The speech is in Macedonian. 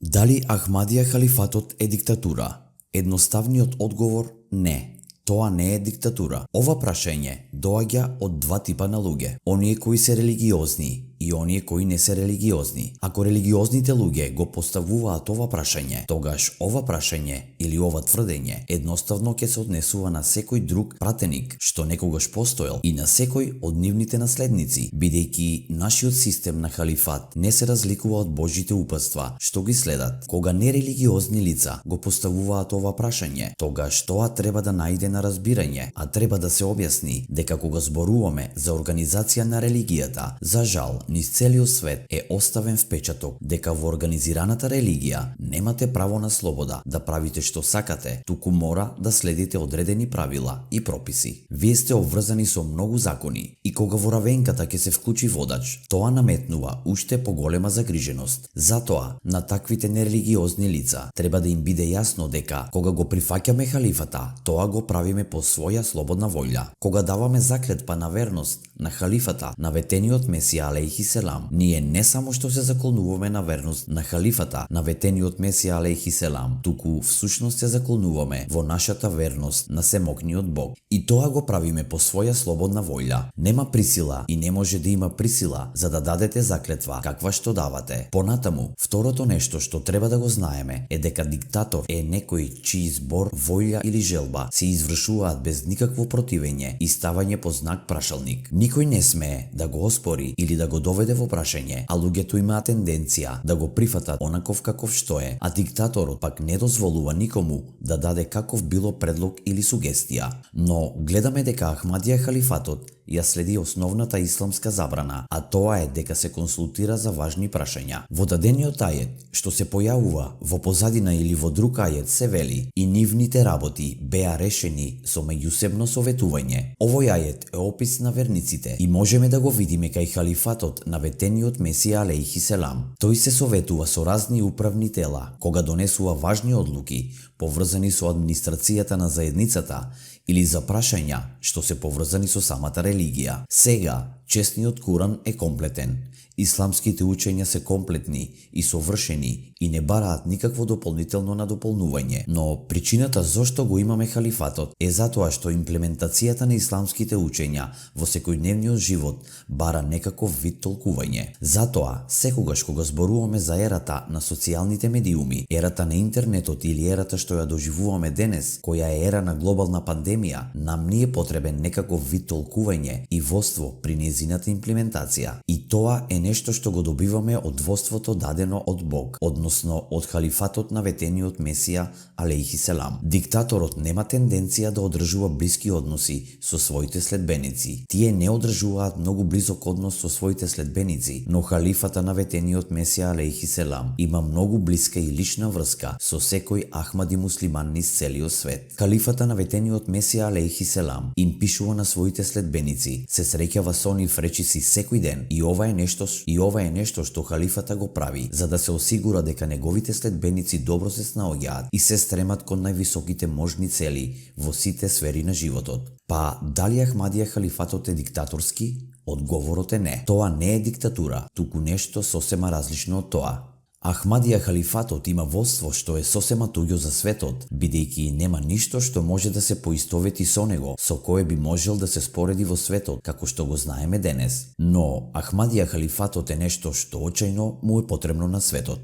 Дали Ахмадија халифатот е диктатура? Едноставниот одговор не. Тоа не е диктатура. Ова прашање доаѓа од два типа на луѓе. Оние кои се религиозни и оние кои не се религиозни. Ако религиозните луѓе го поставуваат ова прашање, тогаш ова прашање или ова тврдење едноставно ќе се однесува на секој друг пратеник што некогаш постоел и на секој од нивните наследници, бидејќи нашиот систем на халифат не се разликува од Божите упатства што ги следат. Кога нерелигиозни лица го поставуваат ова прашање, тогаш тоа треба да најде на разбирање, а треба да се објасни дека кога зборуваме за организација на религијата, за жал, низ целиот свет е оставен впечаток дека во организираната религија немате право на слобода да правите што сакате, туку мора да следите одредени правила и прописи. Вие сте обврзани со многу закони и кога во равенката ќе се вклучи водач, тоа наметнува уште поголема загриженост. Затоа, на таквите нерелигиозни лица треба да им биде јасно дека кога го прифаќаме халифата, тоа го правиме по своја слободна волја. Кога даваме заклетва на верност на халифата, наветениот Месија алейхи селам, ние не само што се заколнуваме на верност на халифата, наветениот Месија алейхи селам, туку всушност се заколнуваме во нашата верност на семокниот Бог. И тоа го правиме по своја слободна волја. Нема присила и не може да има присила за да дадете заклетва каква што давате. Понатаму, второто нешто што треба да го знаеме е дека диктатор е некој чиј збор, волја или желба се извршуваат без никакво противење и ставање по знак прашалник. Никој не смее да го оспори или да го доведе во прашање, а луѓето имаат тенденција да го прифатат онаков каков што е, а диктаторот пак не дозволува никому да даде каков било предлог или сугестија. Но гледаме дека Ахмадија халифатот ја следи основната исламска забрана, а тоа е дека се консултира за важни прашања. Во дадениот ајет, што се појавува во позадина или во друг ајет, се вели: и нивните работи беа решени со меѓусебно советување. Овој ајет е опис на верниците и можеме да го видиме кај халифатот на ветениот Месија алейхи селам. Тој се советува со разни управни тела кога донесува важни одлуки поврзани со администрацијата на заедницата или за прашања што се поврзани со самата религија. Сега, честниот Куран е комплетен. Исламските учења се комплетни и совршени и не бараат никакво дополнително надополнување. Но причината зошто го имаме халифатот е затоа што имплементацијата на исламските учења во секојдневниот живот бара некаков вид толкување. Затоа, секогаш кога зборуваме за ерата на социјалните медиуми, ерата на интернетот или ерата што ја доживуваме денес, која е ера на глобална пандемија, нам ни е потребен некаков вид толкување и водство при нејзината имплементација. И тоа е нешто што го добиваме од водството дадено од Бог, односно од халифатот на ветениот Месија алейхи селам. Диктаторот нема тенденција да одржува блиски односи со своите следбеници. Тие не одржуваат многу близок однос со своите следбеници, но халифата на ветениот Месија алейхи селам има многу блиска и лична врска со секој ахмади муслиман низ целиот свет. Халифата на ветениот Месија алейхи селам им пишува на своите следбеници, се среќава со нив речиси секој ден и ова е нешто што халифата го прави за да се осигура дека неговите следбеници добро се снаоѓаат и се стремат кон највисоките можни цели во сите сфери на животот. Па дали Ахмадија халифатот е диктаторски? Одговорот е не. Тоа не е диктатура, туку нешто сосема различно од тоа. Ахмадија халифатот има водство што е сосема туѓо за светот, бидејќи нема ништо што може да се поистовети со него, со кое би можел да се спореди во светот, како што го знаеме денес. Но Ахмадија халифатот е нешто што очајно му е потребно на светот.